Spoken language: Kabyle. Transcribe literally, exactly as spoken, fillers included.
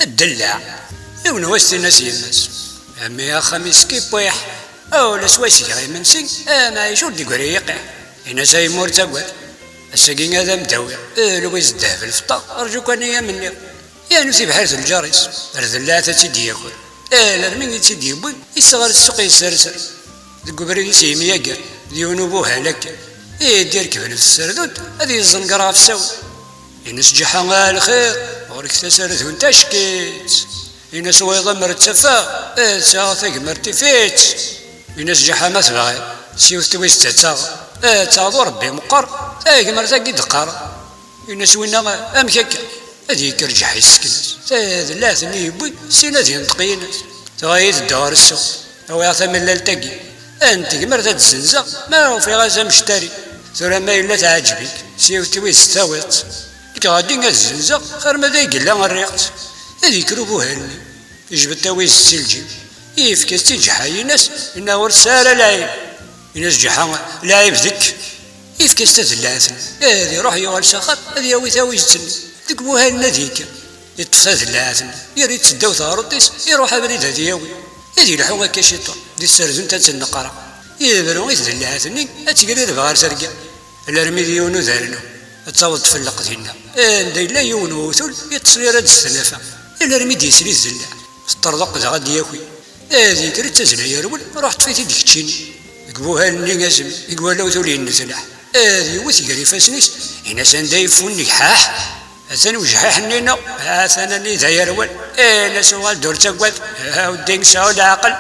Ddellaɛ. Yiwen wass, tin-as yemma-s: "A mmi, axxam-is kipwiḥ, ula s wass giɣ imensi, amɛic ur d-igri yiqiḥ." Ini-as: "A yemma, ur ttagad, ass-agi ad am-d-awiɣ lwiz ddheb lfeṭṭa, rǧu kan ay am-nniɣ." Yernu tibḥirt n lǧar-is, ar ddellaɛt ad tt-id-yaker, alarmi i tt-id-yewwi, yesɣer ssuq yesserser. Deg ubrid-is yemyager d yiwen ubuhal akken, i d-irekben ɣef tserdunt ad yezzenger ɣef ssawel. Ines Ǧeḥḥa: "A lxir, ɣur-k tasardunt ack-itt." Ines wayeḍ: "Amer ttafeɣ, ad sɛeɣ tagmert tif-itt." Ines Ǧeḥḥa: "Ma tebɣiḍ, siwet twizt ad taɣeḍ, ad taɣeḍ u Rebbi meqqer, tagmert-agi d-qqareɣ." Ines winna: "Amek akka?" Ad yekker Ǧeḥḥa yessken-as tadellaɛt-nni yewwi, sin ad yenṭeq Ines: "Tebɣa-yi tedda ɣer ssuq, awiɣ tamellalt-agi, ad n-tegmer ad d-zzenzeɣ, ma ufiɣ-as amectari. Tura ma yella teɛǧeb-ik, siwet-iyi-d s tawiḍ-tt. Nekk ɣadi ad zzenzeɣ, xir ma d ay yella rriɣ-tt." Ad yekker ubuhal-nni, yejbed tawizt si lǧib, yefka-tt i Ǧeḥḥa, Ines inna: "Ur tesɛi ara lɛib." Ines Ǧeḥḥa: "Lɛib deg-k." Yefka-as tadellaɛt-nni, ad iruḥ yuɣal s axxam ad yawi tawizt-nni. Deg ubuhal-nni ad yekker, yeṭṭef tadellaɛt-nni, yerra-tt ddaw teɣruḍt-is, iruḥ abrid ad yawi. Ad yelḥu akka ciṭuḥ, di tserdunt ad tenneqra. Yebru i tdellaɛt-nni ad tegrib ɣer terga. Alarmi d yiwen udarnu, ad taweḍ tfelleq dinna, anda yella yiwen uwtul yeṭṭes yara-d s tnafa. Alarmi d-yesli tdellaɛt, teṭṭerḍeq daɣ ad d-yaki. Ad yekker ittazen ayerwel, ruḥ ṭṭef-it-id keččini. Deg ubuhal-nni azem, deg wala utul yennetlaḥ, ad yewwet gar ifassen-is, in-as: "Anda yeffun nnegḥaḥ? Atan wejḥiḥ-nni-nneɣ, atan anida yerwel." Ines uɣal-d: "Ur ttagad, a weddi, sɛu leɛqel,